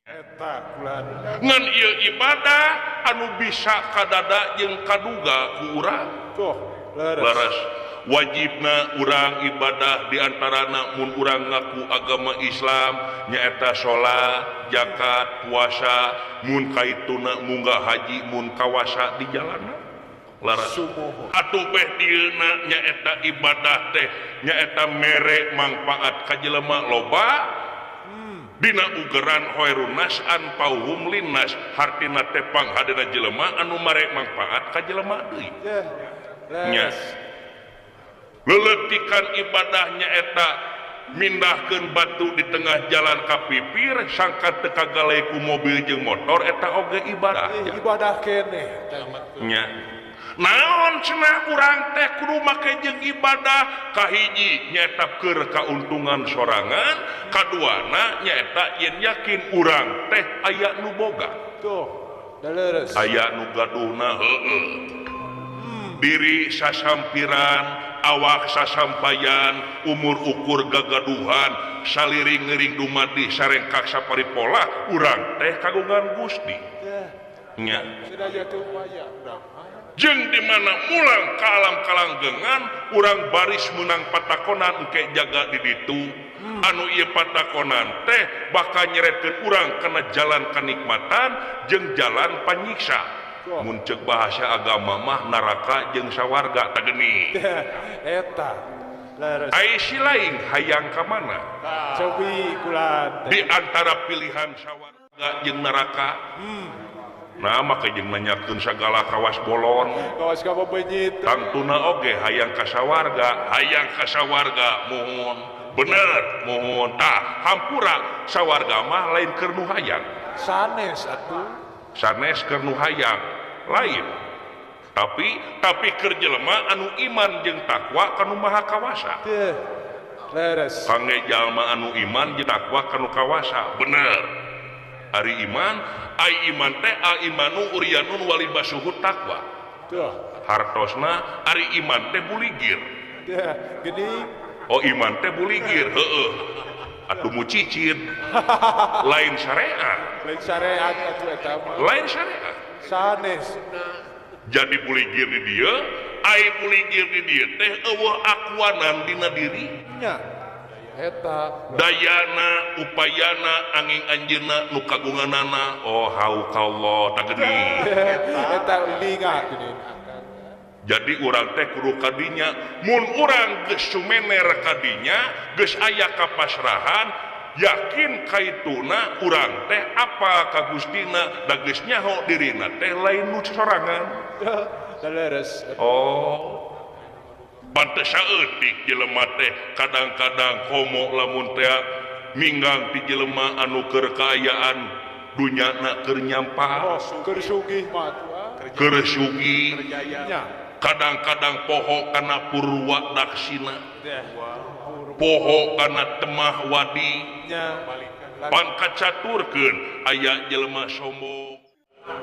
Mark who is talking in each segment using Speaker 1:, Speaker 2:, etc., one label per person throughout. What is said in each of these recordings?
Speaker 1: Eta kula.
Speaker 2: Ngan ieu ibadah anu bisa kadada jeung kaduga ku urang.
Speaker 1: Tuh, leres.
Speaker 2: Leres. Wajibna urang ibadah diantarana mun urang ngaku agama Islam nyaeta salat, zakat, puasa, mun kaituna munggah haji, mun kawasa di jalana. Leres.
Speaker 1: Sumuhun.
Speaker 2: Atuh beh dieuna nyaeta ibadah teh nyaeta mere mangfaat ka jelema loba. Dina ugeran khairunnas anfa'uhum linnas hartina teh panghadena jelema anu mare mangfaat ka jelema deui. Nya. Leletikan ibadahnya eta mindahkeun batu di tengah jalan ka pipir sangka teu kagalai ku mobil jeung motor eta oge ibadah.
Speaker 1: Ibadah keneh.
Speaker 2: Nya. Naon cenah urang teh kudu make jeung ibadah kahiji nyaeta keur kauntungan sorangan, kaduana nyaeta yen yakin urang teh aya nu boga.
Speaker 1: Tuh, leres.
Speaker 2: Aya nu gaduhna heueuh. Diri sasampiran, awak sasampayan, umur ukur gagaduhan, saliring-ngiring dumadi sarengkak saparipola urang teh kagungan Gusti. Nya. Jeung di mana mulang ka alam kalanggengan urang baris menang patakonan engke jaga di ditu. Anu ieu patakonan teh bakal nyeretkeun urang kana jalan kanikmatan jeung jalan panyiksa. Mun ceuk bahasa agama mah neraka jeung sawarga tah geuning.
Speaker 1: Eta. Leres.
Speaker 2: Ai si lain hayang ka mana?
Speaker 1: Cobi kula teh.
Speaker 2: Di antara pilihan sawarga jeung neraka. Nah maka jeung nanyakeun sagala kawas bolon.
Speaker 1: Kawas ka bebenyit.
Speaker 2: Tangtuna oge hayang ka sawarga, hayang ka sawarga muhun. Bener muhun. Tah hampura sawarga mah lain keur nu hayang.
Speaker 1: Sanes atuh.
Speaker 2: Sanes keur nu hayang lain. Tapi keur jelema anu iman jeung takwa kanu Maha Kawasa.
Speaker 1: Teh. Leres.
Speaker 2: Kangge jalma anu iman jeung takwa kanu kawasa. Bener. Ari iman, ai iman teh al imanu uryanun walibasuhu takwa.
Speaker 1: Tuh.
Speaker 2: Hartosna ari iman teh buligir.
Speaker 1: Teh, geuning.
Speaker 2: Oh iman teh buligir, heueuh. Atuh mucicid. Lain syariat.
Speaker 1: Lain syariat atuh eta mah.
Speaker 2: Lain syariat.
Speaker 1: Sanes.
Speaker 2: Jadi buligir di dieu, ai buligir di dieu teh eueuh akuanan dina diri.
Speaker 1: Nya. Eta
Speaker 2: dayana upayana angin anjeunna nu kagunganana oh haukallah tah geuning.
Speaker 1: Eta ulinga geuning.
Speaker 2: Jadi urang teh kudu kadinya mun urang geus sumener kadinya geus aya kapasrahan yakin kaituna urang teh apa ka Gustina da geus nyaho dirina teh lain nu sorangan.
Speaker 1: Leres.
Speaker 2: Oh pantes saeutik jelema teh kadang-kadang komo lamun teh minggang ti jelema anu keur kaayaan dunyana keur nyampah,
Speaker 1: keur sugih mah atuh.
Speaker 2: Keur sugih.
Speaker 1: Nya.
Speaker 2: Kadang-kadang poho kana purwa daksina. Poho kana temah wadi.
Speaker 1: Nya.
Speaker 2: Pangkacaturkeun aya jelema sombong.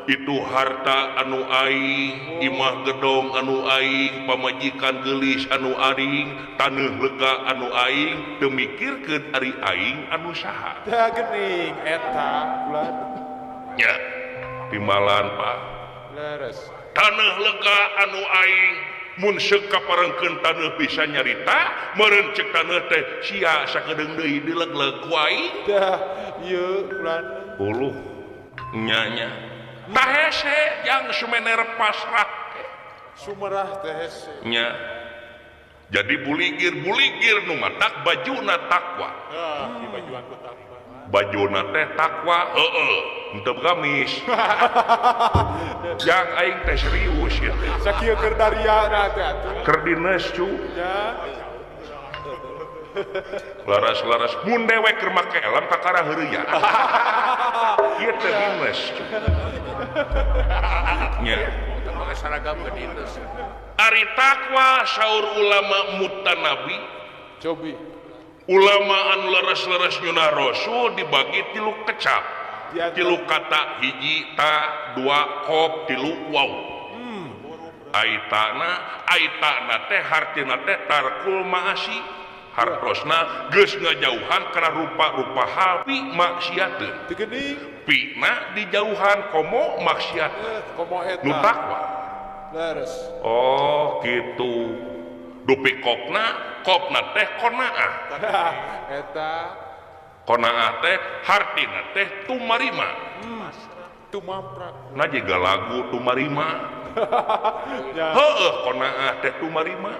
Speaker 2: Itu harta anu aing, imah gedong anu aing, pamajikan geulis anu aing, taneuh lega anu aing, teu mikirkeun ari aing anu saha.
Speaker 1: Tah geuning eta kula.
Speaker 2: Nya, timbalan Pak.
Speaker 1: Leres.
Speaker 2: Taneuh lega anu aing, mun seuk kaparengkeun taneuh bisa nyarita, meureun ceuk taneuh teh sia sakedeung deui dileg-leg ku aing.
Speaker 1: Tah, ieu kula.
Speaker 2: Uluh nya nya. Tah hese yang sumener pasrah
Speaker 1: sumerah teh hese.
Speaker 2: Nya. Jadi buligir-buligir nu matak bajuna takwa.
Speaker 1: Di bajuan ku takwa.
Speaker 2: Bajuna teh takwa, heueuh, henteu gamis. Jang aing teh serius ya.
Speaker 1: Sakieu keur dariana teh atuh.
Speaker 2: Keur dineus cu.
Speaker 1: Nya.
Speaker 2: Laras-laras mun dewek keur make helm kakara heureuyan. Ieu teh dineus cu. Nya.
Speaker 3: Make seragam ke dineus.
Speaker 2: Ari takwa saur ulama mutanabi.
Speaker 1: Cobi.
Speaker 2: Ulama anu leres-leres nyunah rasul dibagi tilu kecap. Tilu kata hiji ta dua kop tilu waw. Aitana, aitana teh hartina teh tarkul maasi. Hartosna geus ngajauhan kana rupa-rupa hal pi maksiateun.
Speaker 1: Teu geuning.
Speaker 2: Pina dijauhan komo maksiat.
Speaker 1: Komo eta.
Speaker 2: Nu takwa.
Speaker 1: Leres.
Speaker 2: Oh, kitu. Dupi kopna, kopna teh qonaah.
Speaker 1: Eta.
Speaker 2: Qonaah teh hartina teh tumarima.
Speaker 1: Tumaprak.
Speaker 2: Nah jiga lagu tumarima. Heueuh qonaah teh tumarima.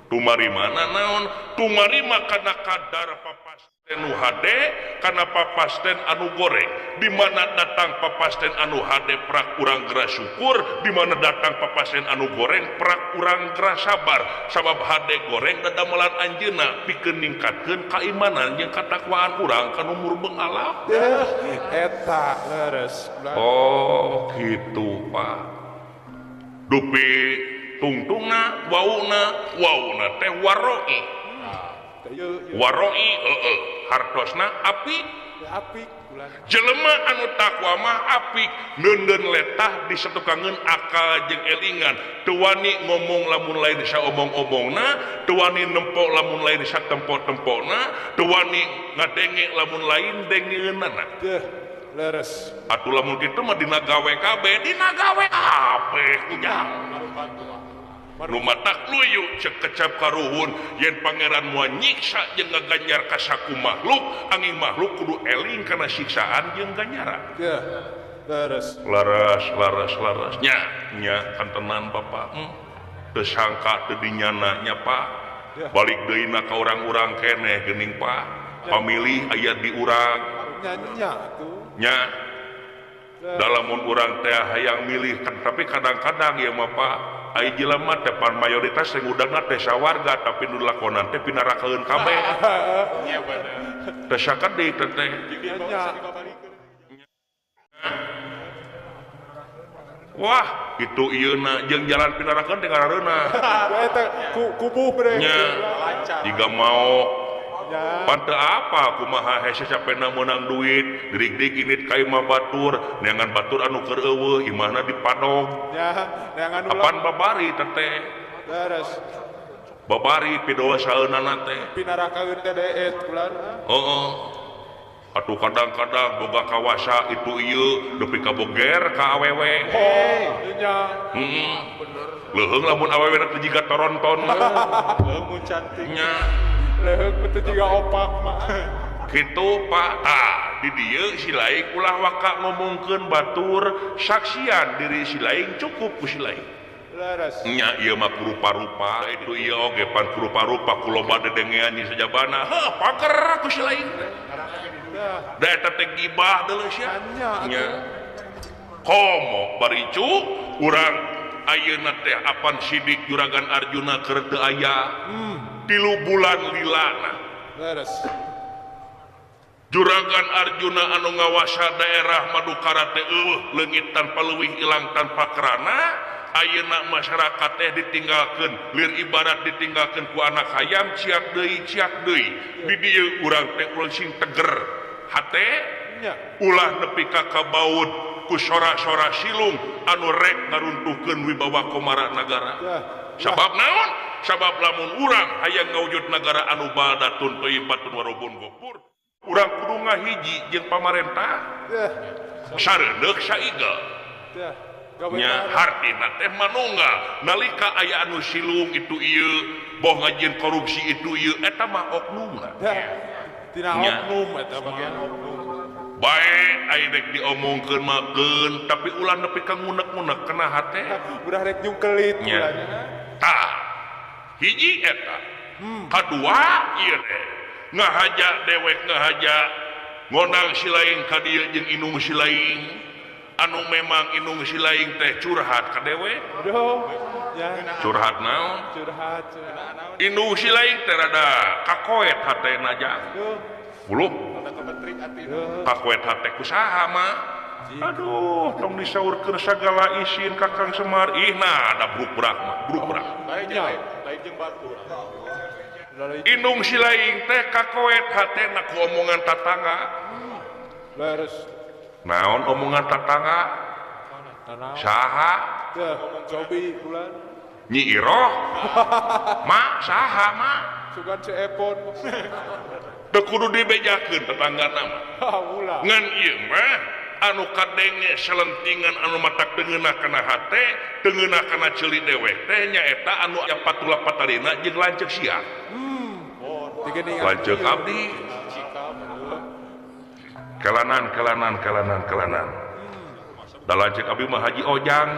Speaker 2: Tumarima naon? Tumarima kana kadar papasten nu hade, kana papasten anu goreng. Di mana datang papasten anu hade prak urang geura syukur, di mana datang papasten anu goreng prak urang geura sabar. Sabab hade goreng dadamelan anjeunna pikeun ningkatkeun kaimanan jeung katakwaan urang ka nu murbeng alam.
Speaker 1: Eta leres.
Speaker 2: Oh, kitu Pak. Dupi tungtungna wauna wauna teh waroi. Waroi heeh hartosna apik.
Speaker 1: Apik
Speaker 2: jelema anu takwa mah apik neundeun letah disatukangeun akal jeung elingan teu wani ngomong lamun lain saomong-omongna teu wani nempo lamun lain satempo-tempona teu wani ngadenge lamun lain dengeunana.
Speaker 1: Leres.
Speaker 2: Atuh lamun kitu mah dina gawe kabeh dina gawe kabeh ujang. Nu matak luyu cek kecap karuhun yen pangeran moal nyiksa jeung ngaganjar ka saku makhluk angin makhluk kudu eling kana siksaan jeung ganjaran.
Speaker 1: Leres.
Speaker 2: Leres leres leres nya nya kantenan bapak teu sangka teu dinyana nya Pak. Balik deui na ka urang-urang keneh geuning Pak. Pamilih aya di urang
Speaker 1: nya atuh
Speaker 2: nya dalamun urang teh hayang milih kan tapi kadang-kadang ya mah Pak ai jelema teh pan mayoritas sing udangna teh sawarga tapi nu lakonan teh pinarakaeun kabeh.
Speaker 1: Nya bener.
Speaker 2: Teh sakedik teh. Wah, itu ieuna jeung jalan pinarakaeun teh ngarareunah.
Speaker 1: Eta kubuh bre.
Speaker 2: Nya. Jiga maok. Pan teu apa kumaha hese capena meunang duit, dirig-dig init ka imah batur, neangan batur anu keur eueuh imahna dipadog.
Speaker 1: Nya, neangan ulah.
Speaker 2: Apan babari teteh.
Speaker 1: Leres.
Speaker 2: Babari pidosaeunana teh.
Speaker 1: Pinarakaeun teh deet bulan.
Speaker 2: Heeh. Atuh kadang-kadang boga kawasa itu ieu nepi ka boger ka awewe.
Speaker 1: Oh, nya.
Speaker 2: Heeh. Bener. Leuheung lamun awewe teh jiga toronton.
Speaker 1: Leuheung cantik.
Speaker 2: Nya.
Speaker 1: Leuheung teh jiga opak mah.
Speaker 2: Kitu Pak. Tah di dieu si laing ulah waka ngomongkeun batur saksian diri si laing cukup ku si laing.
Speaker 1: Leres.
Speaker 2: Nya ieu mah kurupa-rupa itu ieu oge pan kurupa-rupa ku loba dedengean di sajabana. Heuh pager ku si laing teh. Da eta teh gibah deuleu sia. Nya. Komo baricu urang ayeuna teh apan sidik Juragan Arjuna keur teu aya. 3 bulan lilana.
Speaker 1: Leres.
Speaker 2: Juragan Arjuna anu ngawasa daerah Madukara teh eueuh leungit tanpa leuwih ilang tanpa kerana. Ayeuna masyarakat teh ditinggalkeun lir ibarat ditinggalkeun ku anak hayam ciak deui di dieu urang teh ulah sing teger hate ulah nepi ka kabaud ku sora-sora silung anu rek ngaruntuhkeun wibawa komara nagara. Sabab naon? Sabab lamun urang hayang ngawujud nagara anu baldatun thayyibatun warobun gofur urang kudu ngahiji jeung pamarentah sareundeuk saigel. Nya hartina teh manunggal nalika aya anu silung itu ieu boh ngajieun korupsi itu ieu eta mah oknumna.
Speaker 1: Tina oknum eta bagian oknum.
Speaker 2: Bae aya rek diomongkeun mah keun tapi ulah nepi ka ngunek-ngunek kana hate.
Speaker 1: Udah rek nyungkelit
Speaker 2: ulah. Tah hiji eta. Kadua ieu teh ngahaja dewek ngahaja ngondang si laing ka dieu jeung indung si laing. Anu memang indung si laing teh curhat ka dewek. Curhat naon?
Speaker 1: Curhat.
Speaker 2: Indung si laing teh rada kakoet hatena jang. Buluh. Kakoet hate ku saha mah? Aduh, tong disaurkeun sagala isin Kakang Semar. Ih nah, da bruk-brak mah, bruk-brak.
Speaker 1: Lain jeung batur.
Speaker 2: Indung si laing teh kakoet hatena ku omongan tatangga.
Speaker 1: Leres.
Speaker 2: Naon omongan tatangga? Saha?
Speaker 1: Cobi bulan.
Speaker 2: Nyi Iroh mak saha mak
Speaker 1: sugan si Epon
Speaker 2: teu kudu dibejakeun tetanggana mah ngan ieu mah anu kadenge selentingan anu matak teu ngeunah kana hate teu ngeunah kana ceuli dewek teh nyaeta anu aya patula patalina jeung lanceuk sia lanceuk abdi kelanan kelanan kelanan kelanan da lanceuk abdi mah Haji Ojang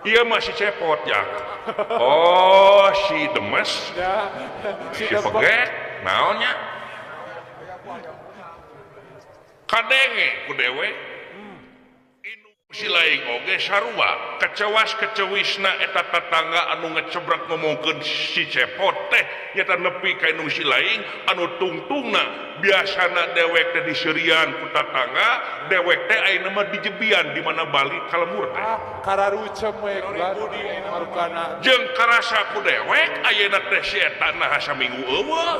Speaker 2: iya masih cepot ya. Oh si Demes si Peget naonnya kadenge ku dewe si laing oge sarua kecewas kecewisna eta tatangga anu ngecebrak ngomongkeun si cepot teh nyata nepi ka indung si laing anu tungtungna biasana dewek teh diserian ku tatangga dewek teh ayeuna mah dijebian di mana balik ka lembur teh
Speaker 1: kararucem we marukana
Speaker 2: jeung karasa ku dewek ayeuna teh si eta naha saminggu eueuh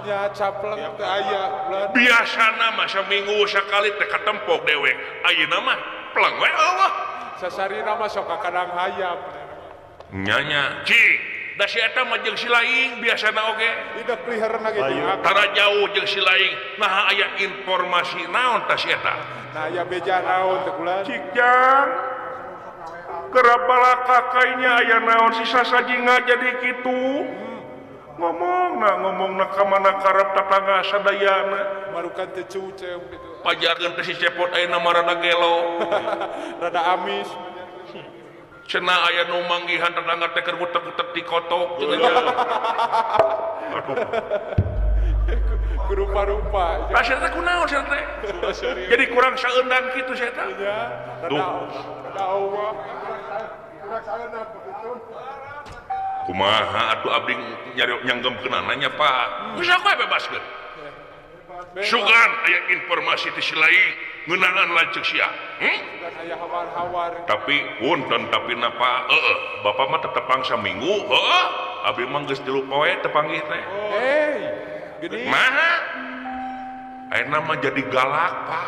Speaker 1: nya capleng teh aya
Speaker 2: biasana mah saminggu sakali teh katempok dewek ayeuna mah pelang we eueuh
Speaker 1: sasarina mah sok kakadang hayam
Speaker 2: nya cik da si eta mah jeung si laing biasana oge
Speaker 1: idep liherna gitu
Speaker 2: tara jauh jeung si laing naha aya informasi naon tah si eta
Speaker 1: nah aya beja naon teh kula
Speaker 2: cik jang kerap balaka kainya aya naon sisa sajinga jadi kitu ngomongna ka mana karep tatangga sadayana
Speaker 1: marukan teu cucem gitu
Speaker 2: pajarkeun teh si cepot ayeuna mah rada gelo
Speaker 1: rada amis
Speaker 2: cenah aya nu manggihan tetangga teh keur gutek-gutek di kotok cenah aduh
Speaker 1: rupa-rupa
Speaker 2: ah sia teh kunaon sia teh jadi kurang saeundan kitu sia teh
Speaker 1: rada Allah kurang saeundan begitu
Speaker 2: kumaha atuh abdi nyari nyanggemkeunana nya Pak geus aku bebaskeun sugan aya informasi ti si lain ngeunaan lanceuk sia
Speaker 1: aya hawar-hawar
Speaker 2: tapi punten tapi napa heeh bapak mah tetepang saminggu heeh abdi mah geus 3 poe teu panggih teh
Speaker 1: hei geuning
Speaker 2: maha ayeuna mah jadi galak Pak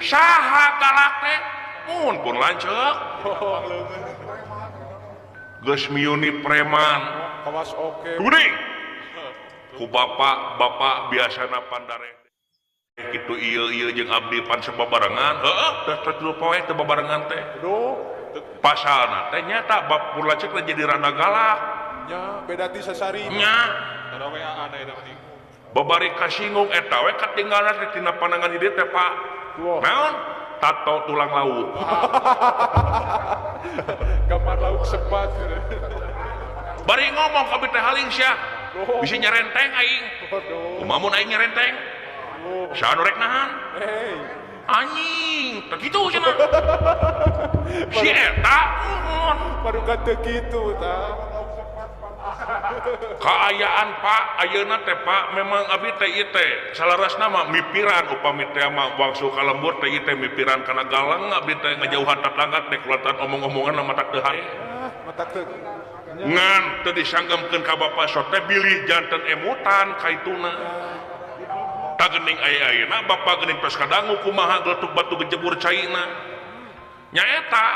Speaker 2: saha galak teh mun pun lanceuk geus miuni preman
Speaker 1: kawas oke
Speaker 2: geuning ku bapak-bapak biasana pandare kitu ieu-ieu jeung abdi pan sababarengan heeh teh 3 poe teh babarengan teh
Speaker 1: aduh
Speaker 2: pasalna teh nyata bab pun lanceuk teh jadi rada galak
Speaker 1: nya beda ti sasari
Speaker 2: nya babari kasinggung eta we katinggalan teh tina pandangan di dieu teh Pak naon tato tulang lauk
Speaker 1: gambar lauk sepat
Speaker 2: bari ngomong kabeh teh haling sia bisi nyerenteng aing kumaha mun aing nyerenteng saha nu rek nahan anjing teh kitu cenah si eta
Speaker 1: baru teu kitu tah
Speaker 2: kaayaan Pak ayeuna teh Pak memang abdi teh ieu teh salarasna mah mipiran upami teh mah wangsul ka lembur teh ieu teh mipiran kana galang abdi teh ngajauhan tatangga teh kulatan omong-omongan mata teu hae
Speaker 1: mata teu
Speaker 2: ngan teu disanggemkeun ka bapa sok teh bilih janten emutan kaituna tah geuning aya ayeuna bapa geuning tos kadangu kumaha geletuk batu gejebur caina nyaeta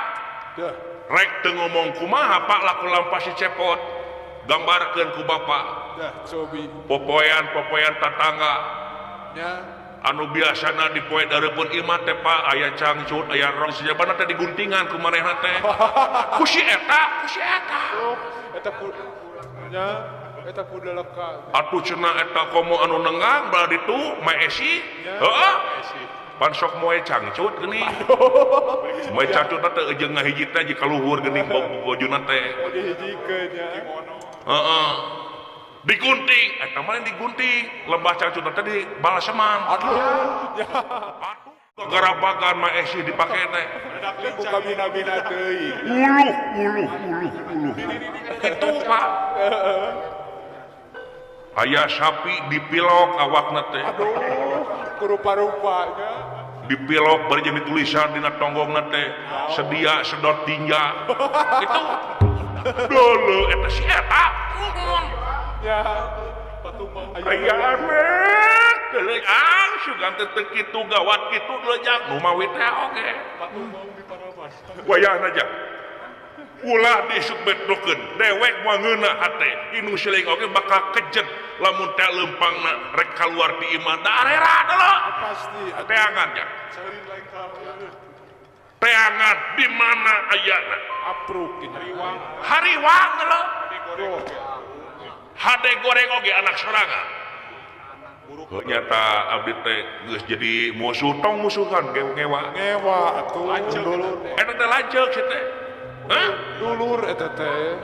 Speaker 2: rek teu ngomong kumaha Pak laku lampah si cepot gambarkeun ku bapak popoean-popoean tatangga anu biasana di poe dareupeun imah teh Pak aya cangcut aya rong sejabana teh diguntingan ku manehna teh ku si eta ku si eta
Speaker 1: eta ku nya eta kudu leka
Speaker 2: atuh cenah eta komo anu nenggang bala ditu maesi heeh pan sok moe cangcut geuning moe cangcut teh jeung ngahiji teh jika luhur geuning bojuna teh
Speaker 1: dihijikeun nya
Speaker 2: heeh digunting eta mah digunting lembah cangcut teh di balaseman
Speaker 1: aduh
Speaker 2: aduh garabagan mah esi dipake teh
Speaker 1: buka bina-bina teuing
Speaker 2: uluh uluh uluh uluh kitu Pak aya sapi dipilok awakna teh
Speaker 1: aduh kurupa-rupa nya
Speaker 2: dipilok bari jeung ditulisan dina tonggongna teh sedia sedot tinja kitu dulu eta si eta
Speaker 1: ya
Speaker 2: aya aneh deuleuh sugan teh teu kitu gawat kitu deuleuh nu mawi teh oge Wayahna jang. Ulah disubetnokeun dewek moal ngeunah hate indung siling oge bakal kejet lamun teh leumpangna rek kaluar di imah da arera dulu
Speaker 1: pasti
Speaker 2: teangan jang. Teangan di mana ayana
Speaker 1: apruk
Speaker 2: hariwang dulu hade goreng oge anak sorangan. Nyata abdi teh geus jadi musuh tong musuhan ngewa
Speaker 1: ngewa atuh dulur
Speaker 2: eta teh lanceuk si teh. Hah?
Speaker 1: Dulur eta teh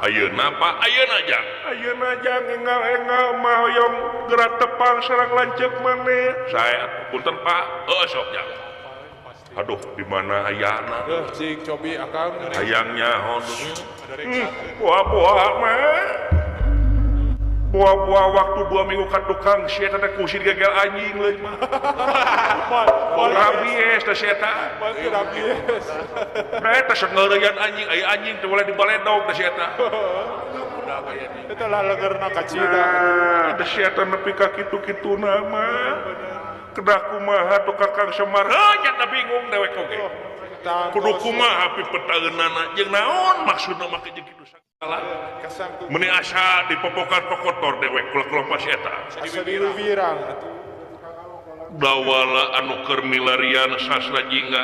Speaker 2: ayeuna Pak ayeuna jang ayeuna jang enggal-enggal mah hoyong geura tepang sareng lanceuk maneh saya punten Pak heuh sok jang. Aduh di mana ayana
Speaker 1: heuh cik cobi akang
Speaker 2: hayangnya hodung buah-buah mah buah-buah waktu 2 minggu ka tukang si eta teh kusir gegel anjing leuy mah rabies teh si eta
Speaker 1: rabies
Speaker 2: eta sok ngeureyan anjing aya anjing teh boleh dibaledog teh si eta
Speaker 1: eta lalegerna kacida
Speaker 2: teh si eta nepi ka kitu-kituna mah kedah kumaha tuh Kakang Semar heuh nyata bingung dewek oge kudu kumaha pipetaeunana jeung naon maksudna make jeung kitu sagala meni asa dipopokan kokotor dewek kula-kula pas eta
Speaker 1: asa diwiwirang atuh
Speaker 2: dawala anu keur milarian sastra jingga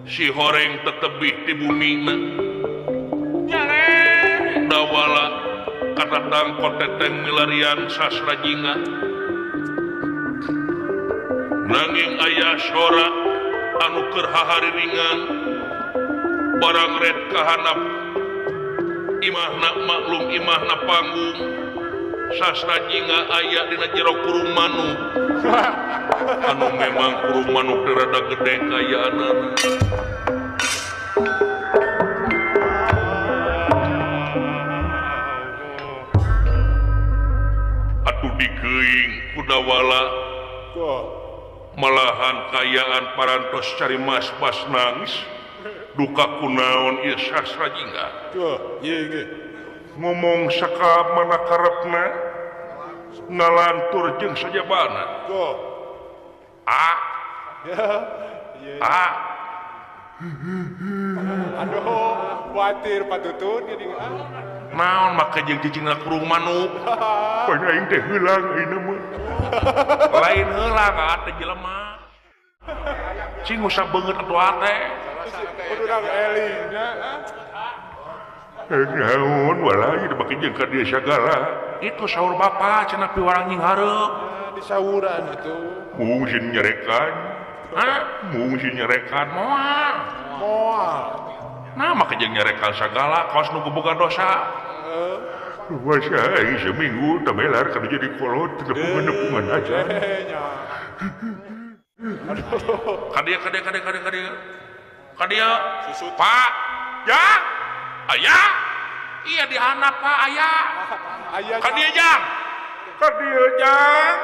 Speaker 2: si horeng tetebih di bumina dawala katatang koteteng milarian sastra jingga nanging aya sora anu keur hahariringan barang red kahanap imahna maklum imahna panggung sastra jingga aya dina jero kurung manuk anu memang kurung manuk teh rada gede kayaanana atuh digeuing ku dawala malahan kayaan parantos cari mas-mas nangis duka kunaon ieu sastra jingga ngomong saka mana karepna ngalantur jeung sajabana a a
Speaker 1: aduh kuatir patutun geuning
Speaker 2: naon make jeung cicingna kurung manuk pan aing teh heulang ayeuna mah lain heulang atuh jelema cing usah beungeut atuh ate
Speaker 1: kudu urang eling nya
Speaker 2: naon walai make jeung ka dieu sagala itu saur bapa cenah piwarang nying hareup
Speaker 1: disawuran atuh
Speaker 2: mungkin nyerekan hah mungkin nyerekan moal moal nah make jeung nyerekan sagala kaos nu boga dosa wah aing seminggu teh melar kana jadi kolot nepungan-nepungan aja ka dieu ka dieu ka dieu ka dieu ka dieu ka dieu Pak jang aya iya di handap Pak aya
Speaker 1: aya
Speaker 2: ka dieu jang ka dieu jang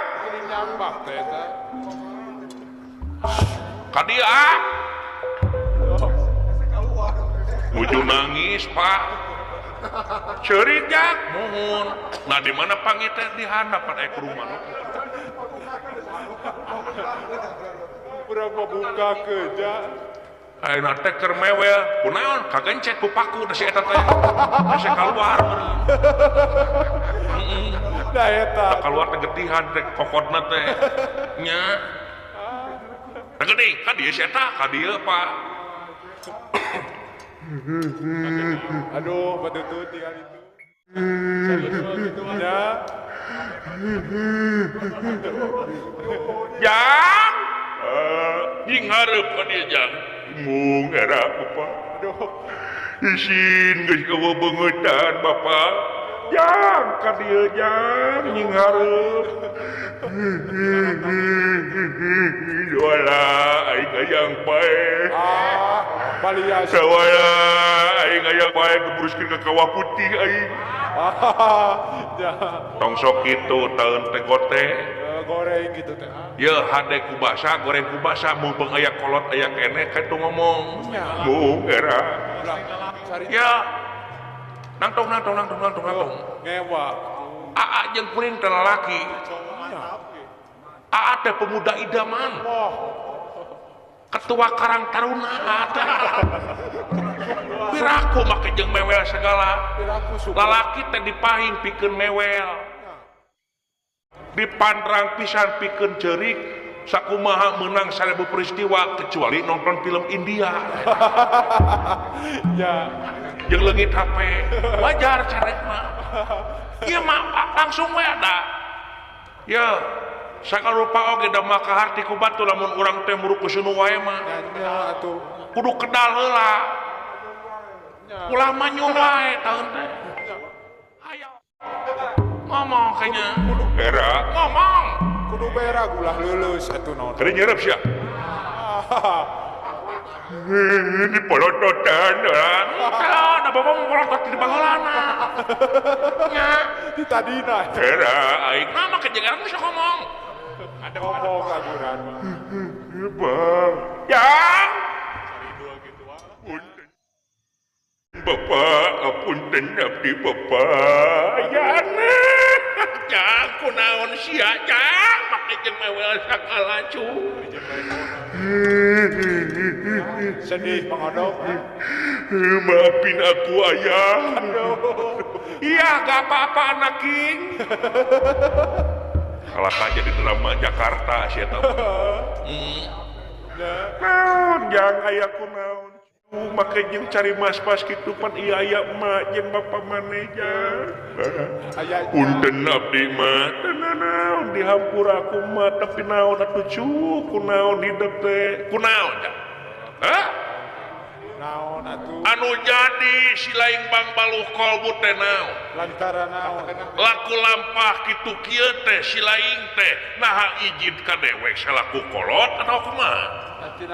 Speaker 1: nyambah teh eta
Speaker 2: ka dieu ah nuju nangis Pak ceurik jang muhun nah di mana panggih teh di handap aya kurung manuk
Speaker 1: urang mah buka keja
Speaker 2: ayeuna teh keur mewel kunaon kagencet ku paku da si eta teh hese kaluar heeh
Speaker 1: da eta
Speaker 2: kaluar teh getihan teh kokodna teh nya teh gede ka dieu si eta ka dieu Pak
Speaker 1: aduh patutun tinggal itu ya
Speaker 2: jang nying hareup ka dieu jang mung era Bapak
Speaker 1: aduh
Speaker 2: isin geus eueuh beungeutan Bapak jang ka dieu jang nying hareup wala aing hayang paeh
Speaker 1: ah balias
Speaker 2: wala aing hayang paeh gebruskeun ka kawah putih aing tong sok kitu taeun teh gote
Speaker 1: goreng gitu teh
Speaker 2: ye hade ku basa goreng ku basa mumpung aya kolot aya keneh kitu ngomong mung era ya nangtong nangtong nangtong nangtong nangtong
Speaker 1: ngewa
Speaker 2: aa jeung kuring teh lalaki aa teh pemuda idaman Ketua Karang Taruna teh. Piraku make jeung mewel segala. Lalaki teh dipahing pikeun mewel. Dipandrang pisan pikeun ceurik sakumaha meunang 1000 peristiwa kecuali nonton film India.
Speaker 1: Ya.
Speaker 2: Jeung leungit HP. Wajar carek mah. Ieu mah langsung we da. Ya, sakarupa oge da maka harti ku batu lamun urang teh muruk kusunu wae mah.
Speaker 1: Nya atuh.
Speaker 2: Kudu kedal heula. Ulah manyun wae taun teh. Hayo. Ngomong kayaknya kudu bera. Ngomong.
Speaker 1: Kudu bera ulah leuleus atuh naon.
Speaker 2: Teu nyerep sia. Di polototan. Tah, da bapak molotot di baheulana. Nya,
Speaker 1: di tadina.
Speaker 2: Era aing mah make jeung urang sok ngomong.
Speaker 1: Ada ngomong kaguran mah.
Speaker 2: Bang. Yang Bapak, apunten abdi bapak. Ya aneh. Jang kunaon sia jang make jeung mewel sagala cu.
Speaker 1: Sedih Mang Odong.
Speaker 2: Maafin aku ayah. Iya gak apa-apa anak king. Kalah aja di drama Jakarta sia tah. Naon jang aya kunaon. Make jeung cari mas-pas kitu pan ieu aya emak jeung bapa maneh jang. Punten abdi mah teu nanaon dihampura ku emak tapi naon atuh cu kunaon hidup teh kunaon jang. Hah?
Speaker 1: Naon atuh?
Speaker 2: Anu jadi si laing bang baluh kolbu teh naon?
Speaker 1: Lantaran naon?
Speaker 2: Laku lampah kitu kieu teh si laing teh naha izin ka dewek salaku kolot atau kumaha?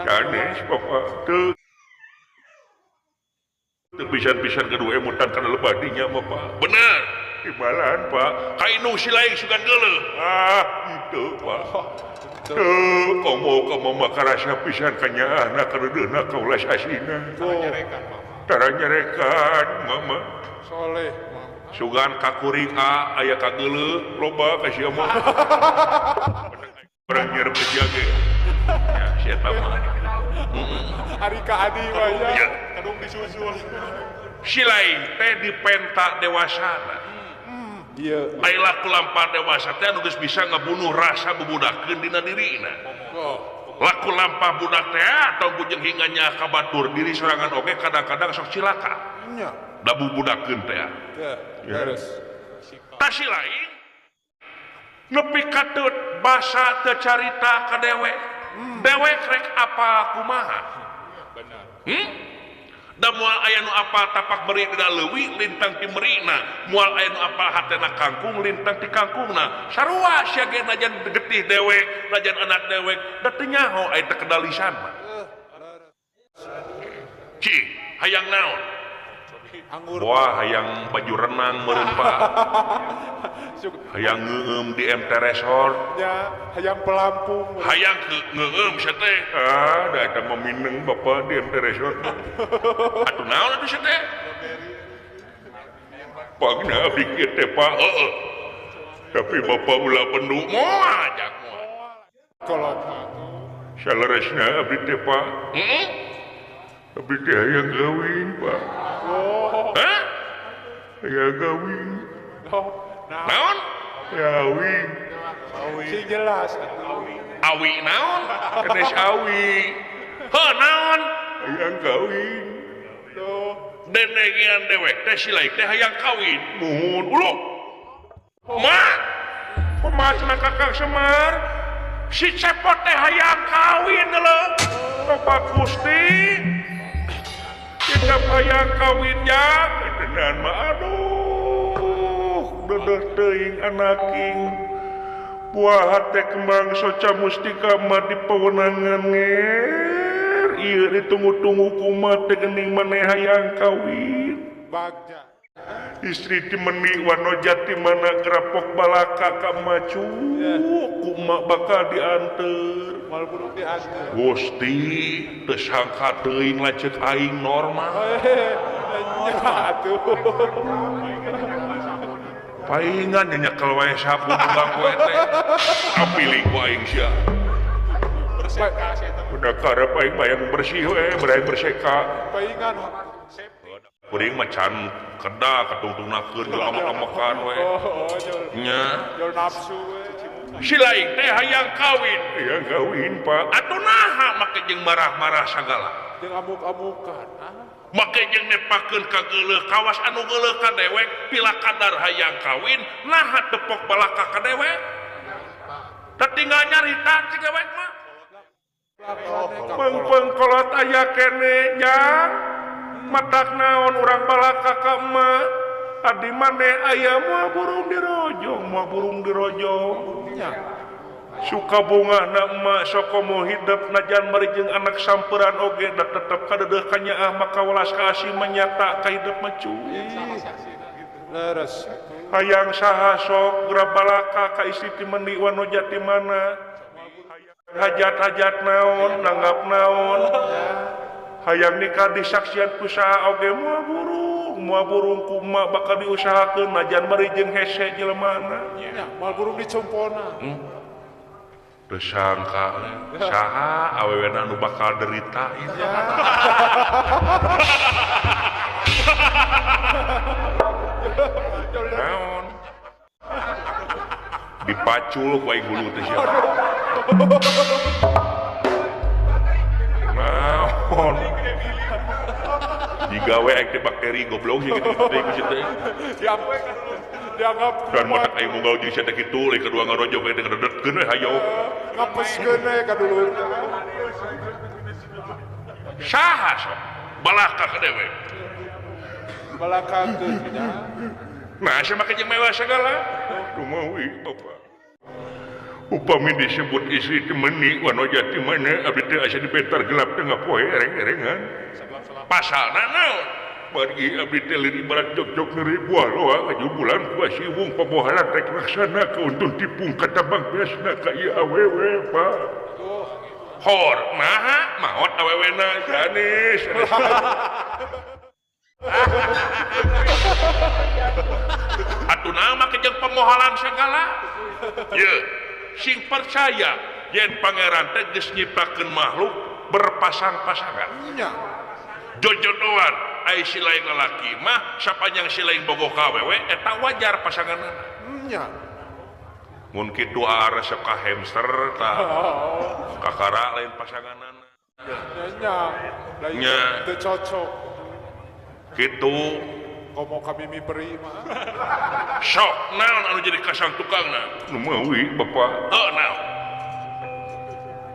Speaker 2: Sanes bapak teu pisan-pisan kedua emutan kana lebadinya bapak. Bener. Imbalan pak. Ka indung si laing sugan geuleuh. Ah, henteu pak. Teu komo ka mama karasa pisan ka nyaahna kareudeuhna ka ulas asina. Tara nyarekan mama.
Speaker 1: Soleh.
Speaker 2: Sugan ka kuring a aya ka geuleuh loba ka sia mah. Urang nyerep ke sia ge. Ya sia eta mah.
Speaker 1: Ari ka adi mah ya. Kadung disusul.
Speaker 2: Si lain teh dipenta dewasana.
Speaker 1: Iya.
Speaker 2: Ai laku lampah dewasa teh anu geus bisa ngabunuh rasa bubudakeun dina dirina. Laku lampah budak teh atau bujeng hingga nyaah ka batur diri sorangan oge kadang-kadang sok cilaka.
Speaker 1: Nya.
Speaker 2: Da bubudakeun teh.
Speaker 1: Terus.
Speaker 2: Tah si lain nepi ka teu basa teu carita ka dewek. Dewek rek apa kumaha?
Speaker 1: Benar.
Speaker 2: Da moal aya nu apal tapak beri dina leuwi lintang ti merina, moal aya nu apal hatena kangkung lintang ti kangkungna. Sarua sia ge najan getih dewek, najan anak dewek, da teu nyaho aya teu kedalisan mah. Ci, hayang naon? Wah, hayang baju renang meureun Pak. Hayang ngeueum di MT Resort.
Speaker 1: Ya, hayang pelampung.
Speaker 2: Hayang ngeueum sia teh. Ah, da eta mah mineng Bapak di MT Resort. Atuh naon atuh sia teh? Pagna abdi kieu teh Pak. Heeh. Tapi Bapak ulah bendu moal jak moal.
Speaker 1: Kolot.
Speaker 2: Saleresna abdi teh Pak. Heeh. Abdi teh hayang kawin Pak.
Speaker 1: Oh.
Speaker 2: Hah? Hayang kawin.
Speaker 1: Oh.
Speaker 2: Naon? Awi.
Speaker 1: Sing jelas.
Speaker 2: Awi naon? Kenes awi. Heuh naon? Hayang kawin.
Speaker 1: Tuh.
Speaker 2: Denengean dewek teh si lain teh hayang kawin. Muhun uluh. Ma. Kumaha cenah Kakang Semar? Si Cepot teh hayang kawin leuh. Bapak Gusti. Kita hayang kawin jang. Tenan mah aduh. Dedeh teuing anaking. Buah hate kembang soca mustika mah di pewenangan nger. Ieu ditunggu-tunggu kumaha teh geuning maneh hayang kawin.
Speaker 1: Bagja.
Speaker 2: Istri ti meni Wanojati mana gerapok balaka ka macu ku emak bakal dianteur.
Speaker 1: Moal kudu dianteur.
Speaker 2: Gusti teu sangka teuing lanceuk aing normal.
Speaker 1: Nya atuh.
Speaker 2: Paingan nyekel wae sapu di bangku teh. Apili ku aing sia. Udah karep aing mah yang bersih we, beraing berseka.
Speaker 1: Paingan
Speaker 2: kuring mah can kedah katungtungnakeun jeung amak-amakan we. Nya.
Speaker 1: Jol nafsu we.
Speaker 2: Si lain teh hayang kawin. Hayang kawin, Pak. Atuh naha make jeung marah-marah sagala.
Speaker 1: Jeung amuk-amukan.
Speaker 2: Make jeung nepakeun ka geuleuh kawas anu geuleuh ka dewek pila kadar hayang kawin naha tepok balaka ka dewek. Teu tinggal nyarita cik dewek mah. Pengpeng kolot aya kene jang. Matak naon urang balaka ka emak. Adi maneh aya moal burung dirojong, moal burung dirojong. Suka bunga na emak sokomo hidup najan bari jeung anak samperan oge da tetep kadeudeeh ka nyaah maka welas kasih menyata ka hidup mah cuy.
Speaker 1: Leres.
Speaker 2: Hayang saha sok geura balaka ka istri ti mendi wanoja ti mana. Hajat-hajat naon, nanggap naon. Hayang nikah disaksian ku saha oge moal burung kumaha bakal diusahakeun najan bari jeung hese jelemana.
Speaker 1: Nya, moal burung dicompona.
Speaker 2: Teu sangka saha awewena nu bakal derita ieu. Naon? Dipacul ku aing hulu teh sia. Naon? Digawe aing teh bakteri goblok sih kitu teh ku teh.
Speaker 1: Dianggap
Speaker 2: dan matak aing munggal jeung sia teh kitu leuh kadua ngarojok aing teh ngededetkeun we hayo.
Speaker 1: Ngapeskeun we ka dulur.
Speaker 2: Saha sok? Balaka ka dewe.
Speaker 1: Balaka teh nya.
Speaker 2: Nah, sia make jeung mewah sagala. Dumawi bapak. Upami disebut istri teh meuni wanoja ti mana abdi teh asa dibentar gelap teh ngapoe ereng-erengan. Pasalna naon? Bagi abdi teh lir ibarat jog-jog neuri buah loa kajubulan ku siwung pamohalan rek laksana kauntun tipung katabang beasna ka ieu awewe Pak. Hor naha maot awewena sanes. Atuh naha make jeung pamohalan sagala? Ye, sing percaya yen pangeran teh geus nyiptakeun makhluk berpasang-pasangan.
Speaker 1: Nya.
Speaker 2: Jojodoan ai si lain lalaki mah sapanjang si lain bogoh ka awewe eta wajar pasanganna.
Speaker 1: Nya.
Speaker 2: Mun kitu resep ka hamster tah. Kakara lain pasanganna.
Speaker 1: Nya. Lain teu cocok.
Speaker 2: Kitu
Speaker 1: komo ka mimi peri mah.
Speaker 2: Sok naon anu jadi kasang tukangna? Nu mawi bapak. Heuh naon?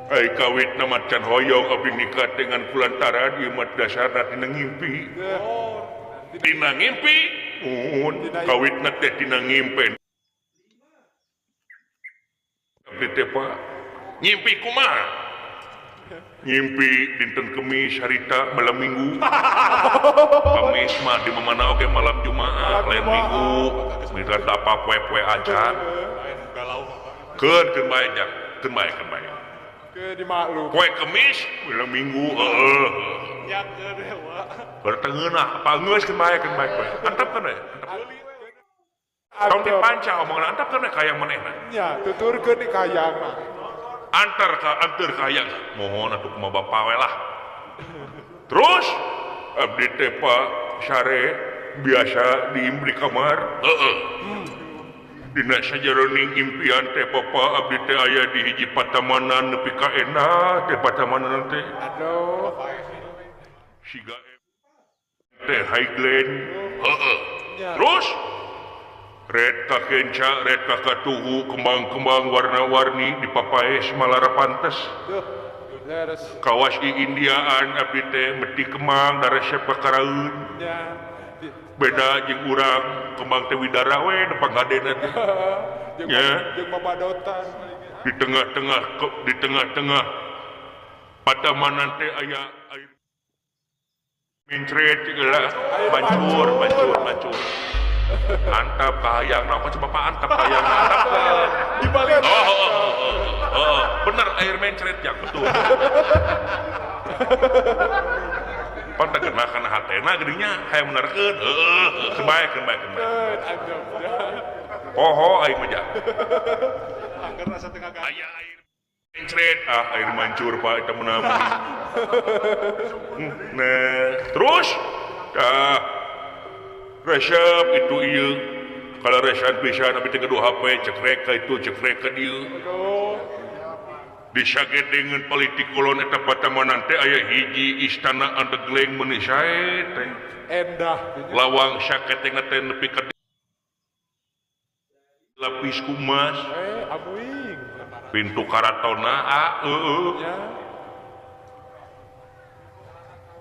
Speaker 2: Ai kawitna mah can hoyong abdi nikah dengan kulantaran ieu mah dasarna tina ngimpi. Tina ngimpi? Mun kawitna teh tina ngimpen. Abdi teh Pak ngimpi kumaha? Ngimpi dinten Kemis harita malam Minggu. Kamis mah di mana oge malam Jumaah lain Minggu. Mitra apa poe-poe acan. Keun keun bae jang, keun bae keun bae.
Speaker 1: Ke dimaklum.
Speaker 2: Poe Kemis malam Minggu heeh.
Speaker 1: Nya dewa.
Speaker 2: Bertengeunah apa geus keun bae poe. Antep keun we. Tong dipanca omongan antep keun we ka hayang manehna.
Speaker 1: Nya tuturkeun di ka hayang mah.
Speaker 2: Antar ka anteur ka hayang. Mohon atuh kumaha bapa we lah. Terus abdi teh Pak sare biasa diim di kamar. Heeh. Dina sajaroning impian teh bapa abdi teh aya di hiji patamanan nepi ka enak teh patamanan teh.
Speaker 1: Aduh.
Speaker 2: Siga teh Highland. Heeh. Terus red ka kenca, red ka katuhu, kembang-kembang warna-warni dipapaes malara pantes. Kawas i Indiaan abdi teh meti kembang daresep ka karaeun. Beda jeung urang kembang teh widara we depan gadena teh. Nya.
Speaker 1: Jeung babadotan.
Speaker 2: Di tengah-tengah patamanan teh aya air mincret geula mancur mancur. Antap kahayang naon coba Pak antap kahayang antap.
Speaker 1: Di balik.
Speaker 2: Oh, bener air mencret ya betul. Pan teh kena kana hatena geuning nya hayang menerkeun. Heeh, keun bae. Poho aing mah ja.
Speaker 1: Angger asa teu
Speaker 2: Aya air Mencret ah air mancur Pak eta mah. Nah, terus ah resep itu ieu. Kalau resan pisan abi teh gaduh HP cekrek ka itu cekrek ka dieu. Disaget dengan politik kulon eta patamanan teh aya hiji istana andegleng meuni sae teh.
Speaker 1: Endah.
Speaker 2: Lawang saketengna teh nepi ka lapis kumas.
Speaker 1: Abuing.
Speaker 2: Pintu karatona ah
Speaker 1: Ya.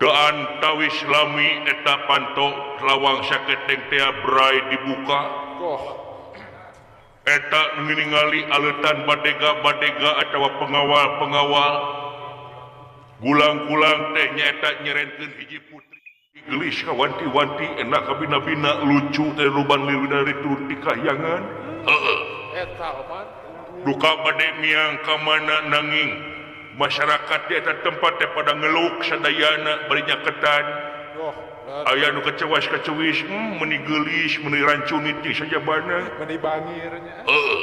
Speaker 2: Doan tawis lami eta panto lawang saketeng teh brai dibuka.
Speaker 1: Goh.
Speaker 2: Eta ningali aleutan badega-badega atawa pengawal-pengawal. Gulang-gulang teh nyaeta nyerenkeun hiji putri. Geulis kawanti-wanti enak kabina-bina lucu teh luban liwina dari turun ti kahyangan. Heeh.
Speaker 1: Eta oman.
Speaker 2: Duka bade miang ka mana nanging masyarakat di eta tempat teh pada ngeluk sadayana bari nyaketan.
Speaker 1: Goh.
Speaker 2: Aya nu kecewas-kecewis, meuni geulis, meuni rancunit jeung sajabana.
Speaker 1: Meuni bangirnya.
Speaker 2: Heeh.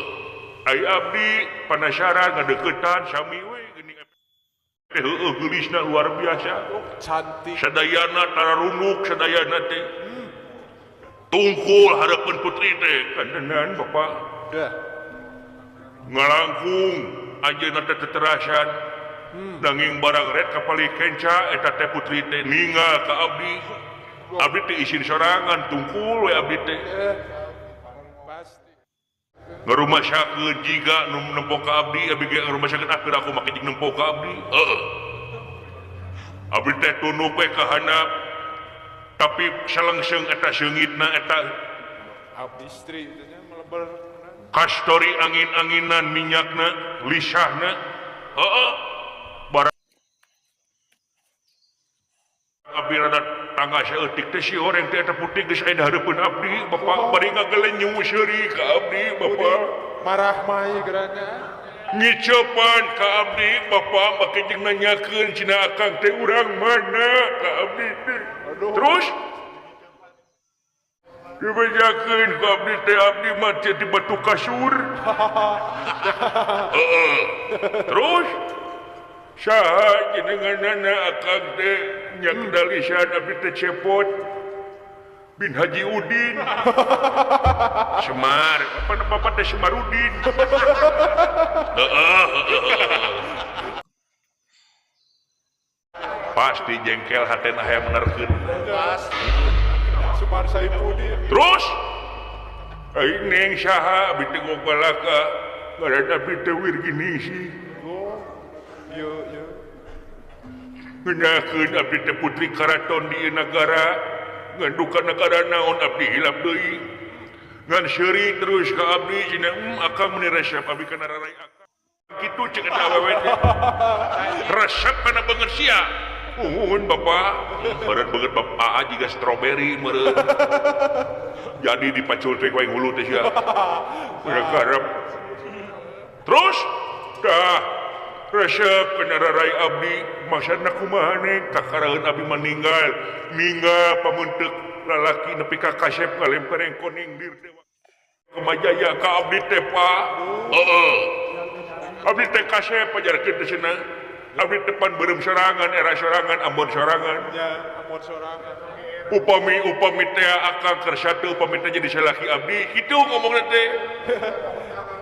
Speaker 2: Ai abdi panasaran ngadeukeutan sami we geuning teh heueuh geulisna luar biasa.
Speaker 1: Oh, cantik.
Speaker 2: Sadayana tararunduk sadayana teh. Tungkul hareupeun putri teh kandenan Bapak.
Speaker 1: Dah.
Speaker 2: Ngalangkung anjeunna teh teterasan. Nanging barang red kapali kenca eta teh putri teh ningal ka abdi. Abdi teh isin sorangan tungkul we abdi teh.
Speaker 1: Pasti.
Speaker 2: Ngarumasakeun jiga nu nempo ka abdi, abdi ge ngarumasakeun akhir aku make jeung nempo ka abdi. Heeh. Abdi teh tunuk we ka handap. Tapi salengseng eta seungitna eta
Speaker 1: abdi istri teh nya meleber.
Speaker 2: Kastori angin-anginan minyakna, lisahna. Heeh. Barang abdi rada tangga saeutik teh si horeng teh eta putih geus aya di hareupeun abdi, Bapak bari ngagelenyu seuri ka abdi, Bapak.
Speaker 1: Marah mai geranya.
Speaker 2: Ngicepan ka abdi, Bapak make jeung nanyakeun cenah akang teh urang mana ka abdi teh.
Speaker 1: Aduh.
Speaker 2: Terus dibejakeun ku abdi teh abdi mah teh di batu kasur. Heeh. Terus saha jenenganna akang teh nya kendalisan abdi teh Cepot bin Haji Udin. Semar, apa nama bapak teh Semarudin. Heeh. Pasti jengkel hatena hayang menerkeun.
Speaker 1: Pasti. Sumar Saipudin.
Speaker 2: Terus ai neng saha abdi teh gogalaka ngaran abdi teh Wirginingsih.
Speaker 1: Oh. Yo yo.
Speaker 2: Ngeunahkeun abdi teh putri karaton di ieu nagara. Ngan duka nagara naon abdi hilap deui. Ngan seuri terus ka abdi cenah akang meuni resep abdi kana rarai akang. Kitu cek eta awewe teh. Resep kana beungeut sia. Uhun Bapak, meureun beungeut Bapak jiga stroberi meureun. Jadi dipacul teh ku aing hulu teh sia. Udah karep. Terus dah resep kana rarai abdi, maksudna kumaha neng kakaraeun abdi meninggal, ninggal pamunteuk lalaki nepi ka kasep ngalempereng koning dir dewa. Kemajaya ka abdi teh Pak. Heeh. Abdi teh kasep pajarkeun teh cenah. Abdi depan beureum sorangan, era sorangan, ambon sorangan.
Speaker 1: Ya, ambon sorangan.
Speaker 2: Upami upami teh akang kersa teu upami teh jadi salaki abdi, kitu ngomongna teh.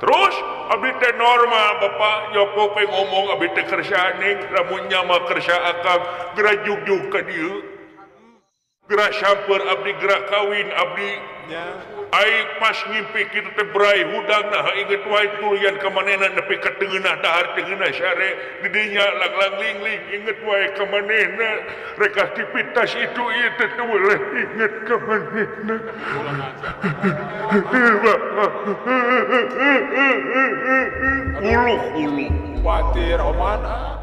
Speaker 2: Terus abdi teh normal Bapak Joko pe ngomong abdi teh kersa ning lamun nya mah kersa akang geura jugjug ka dieu. Geura samper abdi geura kawin abdi.
Speaker 1: Ya.
Speaker 2: Ai pas ngimpi kitu teh brai hudang nah inget wae tulian ka manehna nepi ka teungeunah dahar teungeunah sare di dinya langlang lingling inget wae ka manehna rek aktivitas itu ieu teh teu boleh inget ka manehna. Uluh-uluh
Speaker 1: Kuatir oman ah.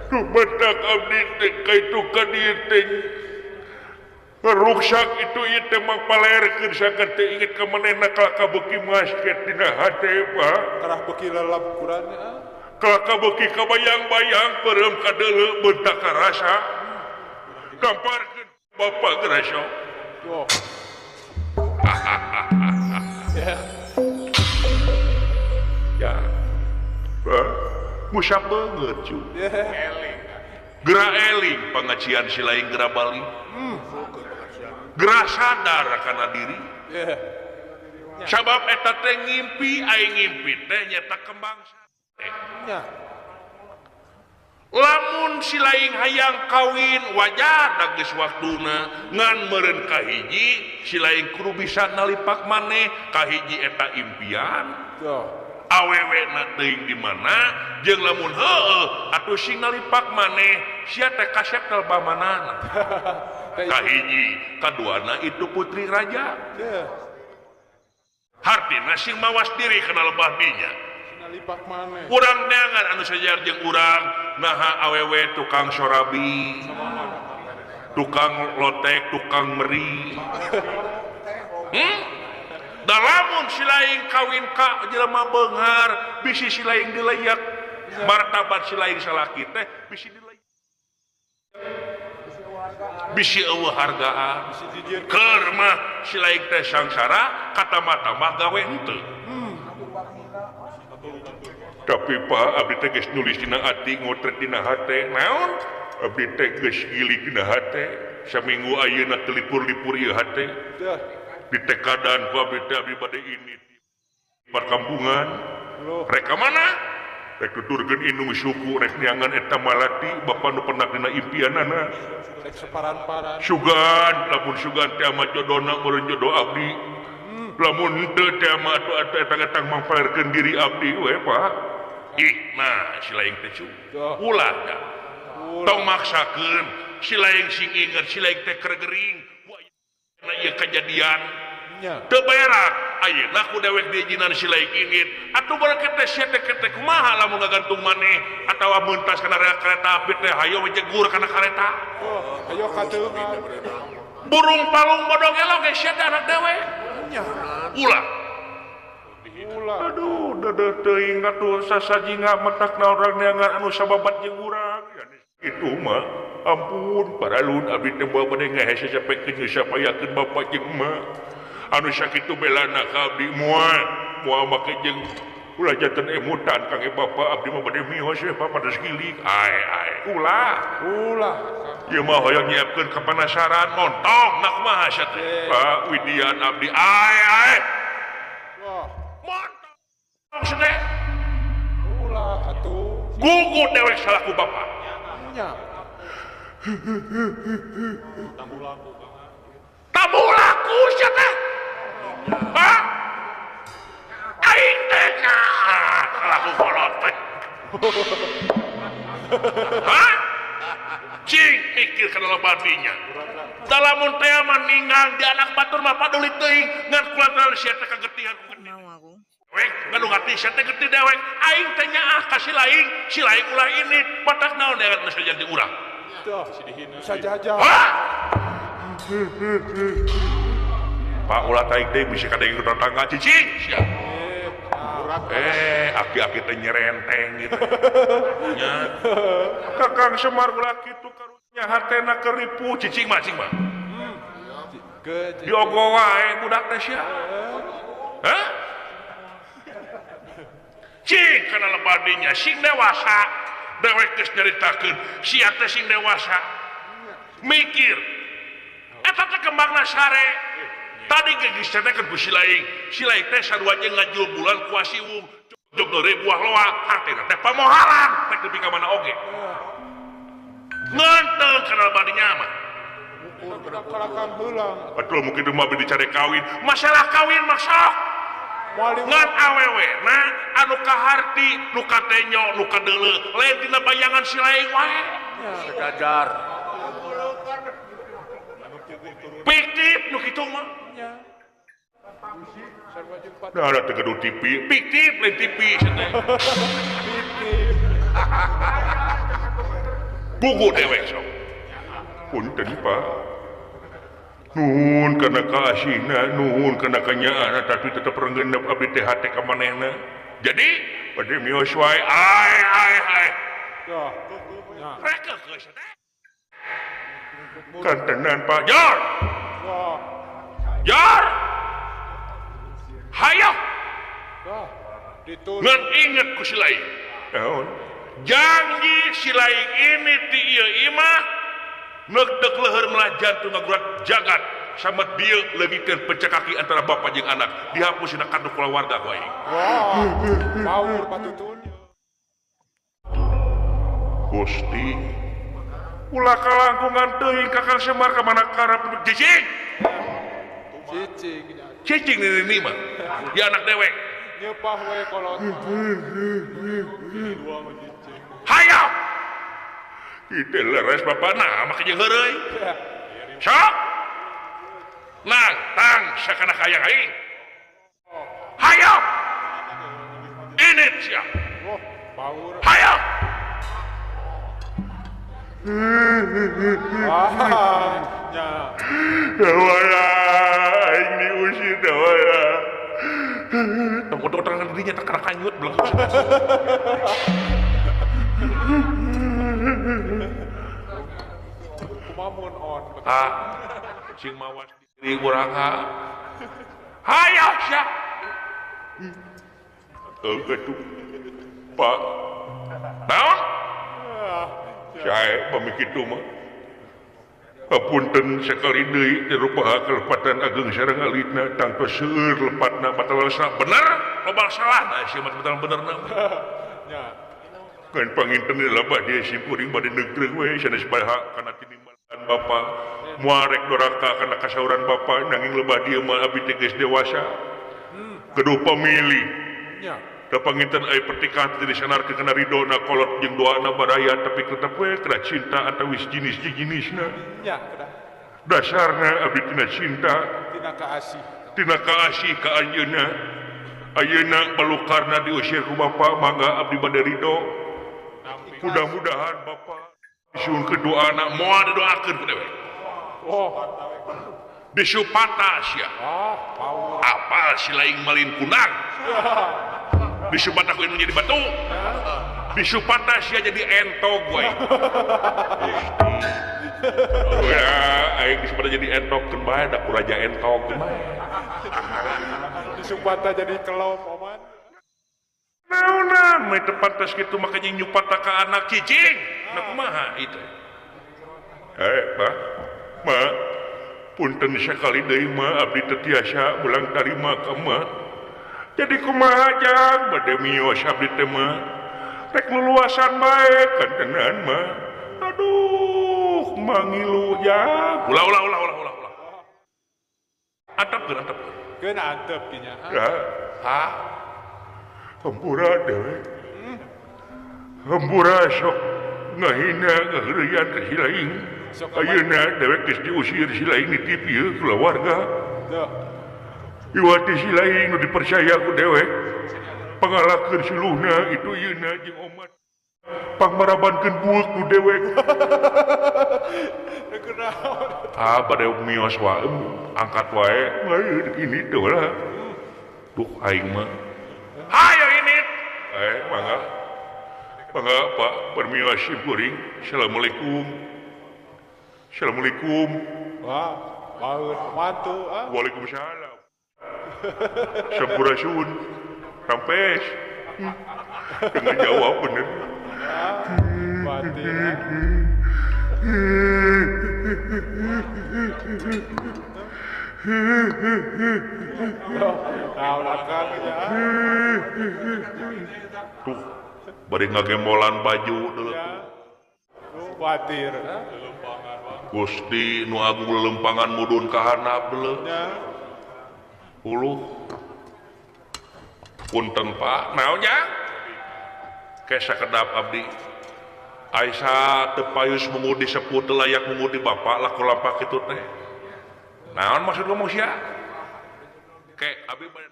Speaker 2: Dumatak abdi teh ka itu ka dieu teh ruksak itu ieu teh mah palerkeun sakan teh inget ka manehna kalaka beuki masket dina hate Pak.
Speaker 1: Karah beuki lelep kurannya ah.
Speaker 2: Kalaka beuki kabayang-bayang peureum kadeuleu beuntak karasa. Gamparkeun Bapak gerasa.
Speaker 1: Oh. Ya.
Speaker 2: Ya. Ngusap banget cu. Geura eling pangajian si lain geura balik. Geura sadar kana diri. Sabab eta teh ngimpi aing ngimpi teh nyata kembang sare. Lamun si lain hayang kawin wajar da geus waktuna ngan meureun kahiji si lain kudu bisa nalipak maneh kahiji eta impian. Awewe na teuing di mana jeung lamun heueuh atuh sing nalipak maneh sia teh kasep kalbamanana. Kahiji kaduana itu putri raja. Hartina sing mawas diri kana lebah dinya. Urang neangan anu sajar jeung urang naha awewe tukang sorabi, tukang lotek, tukang meri. Da lamun si lain kawin ka jelema beunghar bisi si lain dileyak martabat si lain salaki teh bisi dileyak bisi eueuh hargaan keur mah si lain teh sangsara katama-tama gawe henteu. Tapi Pak abdi teh geus nulis dina ati ngotret dina hate naon abdi teh geus gilig dina hate saminggu ayeuna teu lipur-lipur ieu hate di tekadan ku abdi teh abdi bade ini perkampungan rek ka mana rek tuturkeun indung suku rek neangan eta malati bapa nu pernah dina impianana
Speaker 1: rek separan-paran
Speaker 2: sugan lamun sugan teh mah jodona meureun jodoh abdi lamun henteu teh mah atuh eta-eta mangpalerkeun diri abdi we Pak. Ih nah si lain teh cu ulah da tong maksakeun si lain sing inget si lain teh keur gering na ieu kejadian teu berak ayeuna ku dewek diizinan si lain ingin atuh barang teh sia teh teh kumaha lamun ngagantung maneh atawa meuntas kana kereta api teh hayo we jegur kana kareta
Speaker 1: hayo kateungan
Speaker 2: burung palung bodong elok ge sia teh anak dewek ulah aduh dedeh teuing atuh sasajinga matakna urang neangan anu sababat jeung urang itu mah ampun paralun abdi teh moal bade ngahese sapekeun sapayakeun bapak jeung emak anu sakitu belana ka abdi moal moal make jeung ulah janten emutan kangge bapak abdi mah bade mios we bapak geus gilig ae ae ulah
Speaker 1: ulah
Speaker 2: ieu mah hoyong nyiapkeun kapanasaran montong na kumaha sia teh Pak Widian abdi ae ae montong sia
Speaker 1: ulah atuh
Speaker 2: gugu dewek salaku bapak
Speaker 1: nya
Speaker 2: tamu laku sia teh hah aing teh laku kolot teh hah cing mikir kana lobadinya da lamun teh mah ninggang di anak batur mah paduli teuing ngan kulantaran sia teh kagetihan ku gede dewek nganu ngarti sia teh getih dewek aing teh nyaah ka si lain ulah ini batak naon dewek geus jadi urang
Speaker 1: bisa jajah.
Speaker 2: Pak ulah taik deh bisa kadang tetangga cicing sia. Aki-aki teh nyerenteng gitu. Nya. Kakang Semar ulah kitu karunya hatena keripu cicing mah cicing mah. Diogo wae budak teh sia. Hah? Cing kana lebadinya sing dewasa. Dewek geus nyaritakeun sia teh sing dewasa mikir eta teh kembangna sare tadi ge geus catekeun ku si lain teh sarua jeung ngajul bulan ku asiwung jog deui buah loa hartina teh pamoharan rek nepi ka mana oge ngeunteung kana badinya mah betul mungkin mah bade dicari kawin masalah kawin mah sok ngan awewe na anu kaharti nu katenyo nu kadeuleu lain dina bayangan si lain wae
Speaker 3: sejajar
Speaker 2: fiktif nu kitu mah da ada teu gaduh TV fiktif lain TV sia teh buku dewek sok punten Pak nuhun kana kaasihna nuhun kana kanyaahna tapi tetep renggenep abdi teh hate ka manehna jadi bade mios wae ae ae ae rek geus teh kantenan Pak Jor Jor hayo ngan inget ku si lain Naon? Janji si laing ini ti ieu imah neuk leuheur melah jantung ngagurat jagat sama dieu leungiteun pecah kaki antara bapak jeung anak dihapus dina kartu kulawarga ku aing.
Speaker 1: Wah, power patutun.
Speaker 2: Gusti ulah kalangkungan teuing Kakang Semar ka mana karep cicing.
Speaker 1: Cicing.
Speaker 2: Cicing nini mah. Dia anak dewek.
Speaker 1: Nyepah we kolot. Dua mah cicing.
Speaker 2: Hayam. Itu leres bapak nah make jeung heureuy. Sok. Nang tang sakana hayang aing. Hayam. Ini sia.
Speaker 1: Wah, power.
Speaker 2: Hayam.
Speaker 1: Wah, nya.
Speaker 2: Wala aing diusir wala. Tong kudu dirinya tak kana kanyut belum.
Speaker 1: Kumaha mun on.
Speaker 2: Ah, sing mawas diri urang ha. Hayang sia. Heuh Pak. Naon? Sae pami kitu mah. Hapunten sakali deui teu rupaha kalepatan ageng sareng alitna tangtos seueur lepatna batal bener loba salahna sia mah bener benerna.
Speaker 1: Nya.
Speaker 2: Kan panginten lebah dia si kuring bade negreng we sanes baha kana tinimbalan bapa. Moal rek doraka kana kasauran bapa nanging lebah dieu mah abdi teh geus dewasa. Keduh pamilih.
Speaker 1: Nya.
Speaker 2: Da panginten aya pertikahan teh disanarkeun kana ridona kolot jeung doana baraya tapi tetep we kana cinta atawis jinis jinisna.
Speaker 1: Nya kedah.
Speaker 2: Dasarna abdi tina cinta
Speaker 1: tina kaasih.
Speaker 2: Tina kaasih ka anjeunna. Ayeuna balukarna diusir ku bapa mangga abdi bade ridho. Mudah-mudahan bapa disuhunkeun doana moal didoakeun ku dewek.
Speaker 1: Oh,
Speaker 2: disupata sia.
Speaker 1: Ah, power.
Speaker 2: Apal si laing malin kunang. Disupata ku anu jadi batu. Disupata sia jadi entog we. Ya, aing disupata jadi entok keun bae da ku raja entok keun bae.
Speaker 1: Disupata jadi kelop oman.
Speaker 2: Naonan mah teu pantes kitu mah kayaknya nyupata ka anak cicing. Nah kumaha itu? Pak. Ma, punten sakali deui mah abdi teu tiasa ulang tarima ka emak. Jadi kumaha jang bade mios abdi teh mah. Rek luluasan bae kantenan mah. Aduh, mangilu jang. Ulah ulah ulah ulah ulah ulah. Antepkeun antepkeun.
Speaker 1: Keun antep kinya.
Speaker 2: Ya. Ha. Hampura dewe. Hampura sok ngahina ngaheureuyan ka si laing. Ayeuna dewek geus diusir si laing nitip ieu kulawarga. Iwati si laing nu dipercaya ku dewek. Pangalakeun suluhna itu ieuna jeung omat. Pangmarabankeun bueuk ku dewek. Ah bade mios wae angkat wae. Ayeuna ini teh lah. Duh aing mah. Hayo ini. Mangga. Mangga Pak permios sim kuring. Assalamualaikum. Assalamualaikum.
Speaker 1: Wah, baur mantu ah.
Speaker 2: Waalaikumsalam. Sampurasun. Rampes. Dengan jawab bener.
Speaker 1: Mati.
Speaker 2: Tuh, bari ngagembolan baju deuleu.
Speaker 1: Kuatir.
Speaker 2: Gusti nu agung lelempangan mudun ka handap deuleu. Uluh. Punten Pak, naon nya? Ke sakedap abdi. Aisyah teu payus mungudi sepuh teu layak mungudi bapak laku lampak kitu teh. Naon maksud ngomong sia? Ke abdi bade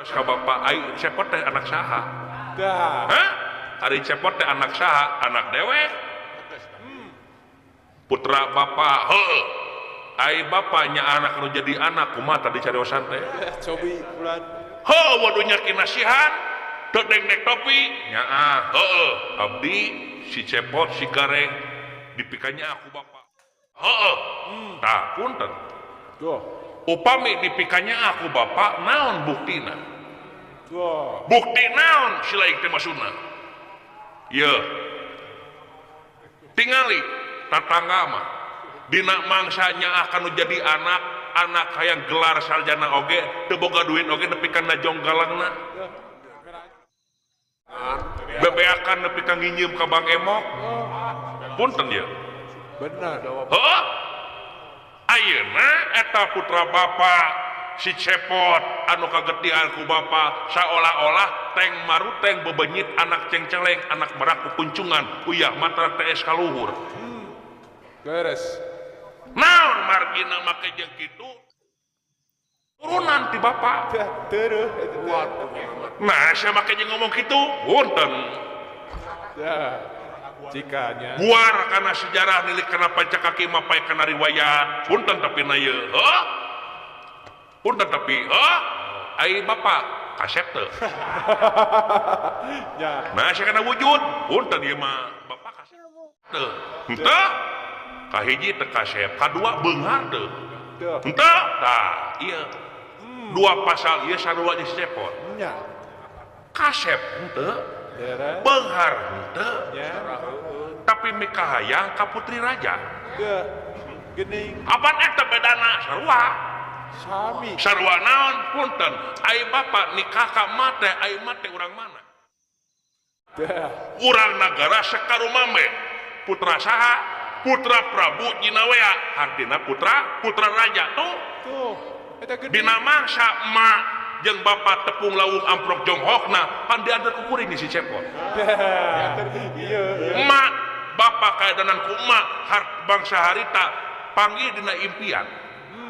Speaker 2: ka bapak ai cepot teh anak saha? Hah? Ari cepot teh anak saha? Anak dewek. Putra bapak, heuh. Ai bapaknya anak nu jadi anak kumaha tadi cariosan teh?
Speaker 1: Cobi bulan.
Speaker 2: Heuh, waduh nya kinasihan. Teu dengdek topi. Nyaah, heueuh. Abdi si cepot si gareng dipikanya aku bapak. Heueuh. Tah punten. Upami dipikanya aku bapak naon buktina? Bukti naon si lain teh maksudna? Yeuh. Tingali tatangga mah dina mangsanya akan jadi anak anak hayang gelar sarjana oge teu boga duit oge nepi ka najong galangna. Bebeakan nepi ka nginjeum ka Bang Emok. Punten ye.
Speaker 1: Benar.
Speaker 2: Heuh. Ayeuna eta putra bapa si Cepot anu kagetian ku bapa saolah-olah teng maruteng bebenyit anak cengceleng anak merak kukuncungan uyah matra TS kaluhur.
Speaker 1: Beres.
Speaker 2: Naon margina make jeung kitu? Turunan ti bapa.
Speaker 1: Tereuh.
Speaker 2: Nah, sia make jeung ngomong kitu? Punten.
Speaker 1: Ya. Cikanya.
Speaker 2: Buar kana sejarah nilik kana pancakaki mapay kana riwayat. Punten tapi na ieu. Heuh. Punten tapi heuh. Ai bapa kasep teu.
Speaker 1: Ya.
Speaker 2: Nah, sia kana wujud. Punten ieu mah bapa kasep teu. Henteu. Kahiji teu kasep, kadua beunghar teu. Henteu. Tah, ieu. Dua pasal ieu sarua jeung si Cepot.
Speaker 1: Nya.
Speaker 2: Kasep henteu. Beunghar henteu. Tapi mikahayang ka putri raja.
Speaker 1: Geuning.
Speaker 2: Apan eta bedana sarua?
Speaker 1: Sami.
Speaker 2: Sarua naon punten? Ai bapa nikah ka emak teh, ai emak teh urang mana? Urang nagara Sekarumambe. Putra saha? Putra Prabu Jinawea. Hartina putra putra raja tuh.
Speaker 1: Tuh. Eta geuning.
Speaker 2: Dina mangsa emak jeung bapa tepung lawung amprok jonghokna pan diantar ku kuring si Cepot.
Speaker 1: Ieu.
Speaker 2: Emak bapa kaedanan ku emak hart bangsa harita panggih dina impian.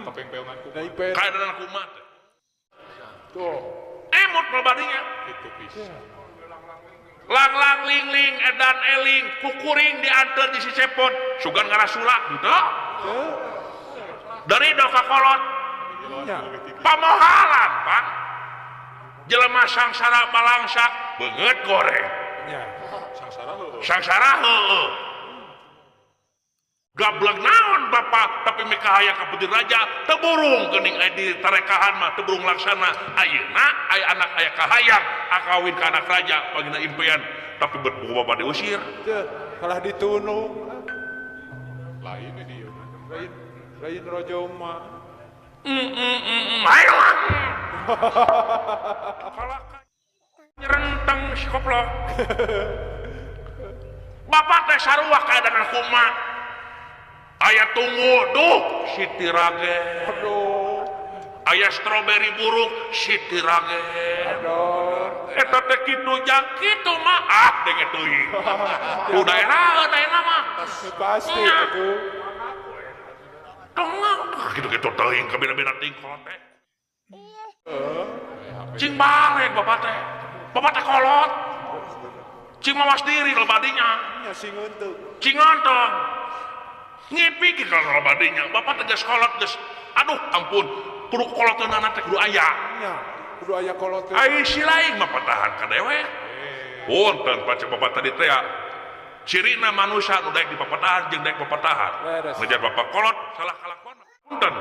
Speaker 1: Kapengpeungan ku
Speaker 2: kaedanan ku emak teh.
Speaker 1: Tuh.
Speaker 2: Emot pribadinya.
Speaker 1: Kitu pisan.
Speaker 2: Lang-lang ling-ling edan eling kukuring diantar di si Cepot sugan ngarasula henteu. Dari doka kolot. Pamohalan Pak. Jelema sangsara balangsak beungeut goreng.
Speaker 1: Sangsara heueuh.
Speaker 2: Sangsara heueuh. Gablek naon Bapak tapi mikahaya ka putri raja teu burung geuning aya di tarekahan mah teu burung laksana. Ayeuna aya anak aya kahayang akawin ka anak raja pangina impian tapi berbuku bapak diusir.
Speaker 1: Teu kalah ditunung. Lain di ieu. Lain lain raja mah.
Speaker 2: Ayo. Kalaka nyerenteng si koplok. Bapak teh sarua kaadaan kumaha. Aya tunggu duh Siti Rage.
Speaker 1: Aduh.
Speaker 2: Aya stroberi buruk Siti Rage.
Speaker 1: Aduh.
Speaker 2: Eta teh kitu jang kitu mah ah denge teuing. Ku daerah daerah mah.
Speaker 1: Pasti atuh.
Speaker 2: Tengah gitu-gitu teuing kabina-bina teuing kolot teh. Cing balik bapak teh. Bapak teh kolot. Cing mawas diri lebadinya.
Speaker 1: Nya sing untung.
Speaker 2: Cing untung. Ngipik kalau lebadinya. Bapak teh geus kolot geus. Aduh ampun. Kudu koloteunana teh kudu aya.
Speaker 1: Nya, kudu aya kolot.
Speaker 2: Ai si lain mah patahan ka dewek. Punten pace bapak tadi teh ya. Cirina manusia nu daek dipapatahan jeung daek papatahan. Ngejar bapak kolot salah kalakuan. Punten.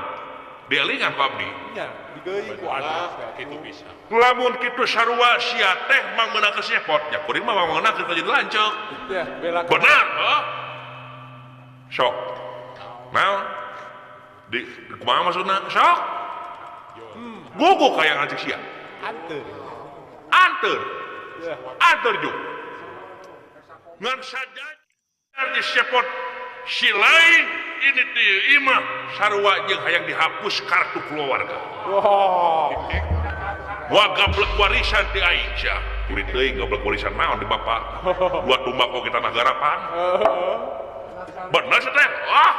Speaker 2: Dielingan ku abdi.
Speaker 1: Nya, digeuing ku anak
Speaker 3: kitu bisa.
Speaker 2: Lamun kitu sarua sia teh mang meunang ka Cepot. Ya kuring mah mang meunang ka jadi lanceuk.
Speaker 1: Ya, bela.
Speaker 2: Benar, heuh. Sok. Naon? Di kumaha maksudna? Sok. Gugu kaya ngancik sia.
Speaker 1: Anteur.
Speaker 2: Anteur. Anteur juk. Ngan saja di Cepot si lain ini di imah sarua jeung hayang dihapus kartu keluarga.
Speaker 1: Wah.
Speaker 2: Wah gablek warisan ti aing sia. Kulit teuing gablek warisan naon di bapak. Dua tumbak oge tanah garapan. Bener sih teh. Ah.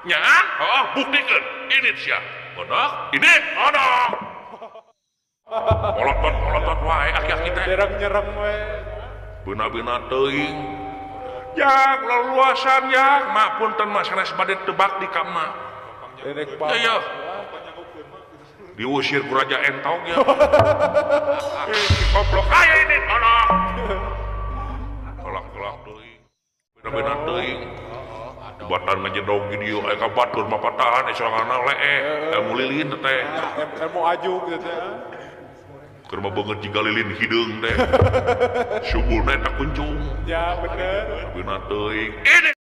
Speaker 2: Nya, oh buktikeun ini sia. Bodoh, ini bodoh. Molotot-molotot wae aki-aki teh.
Speaker 1: Dereng nyereng we.
Speaker 2: Bina-bina teuing. Yang leluasan yang mak punten mah sanes bade tebak di ka emak.
Speaker 1: Ya
Speaker 2: diusir ku raja entog ya. Si goblok aya ini tolong. Kolak-kolak teuing. Bina-bina teuing. Batan ngajedog di dieu aya ka batur mah patahan soranganna leeh ilmu lilin teh.
Speaker 1: Ilmu ajuk teh.
Speaker 2: Keur mah beungeut jiga lilin hideung teh. Subulna eta kuncung.
Speaker 1: Ya bener.
Speaker 2: Beuna teuing. Ini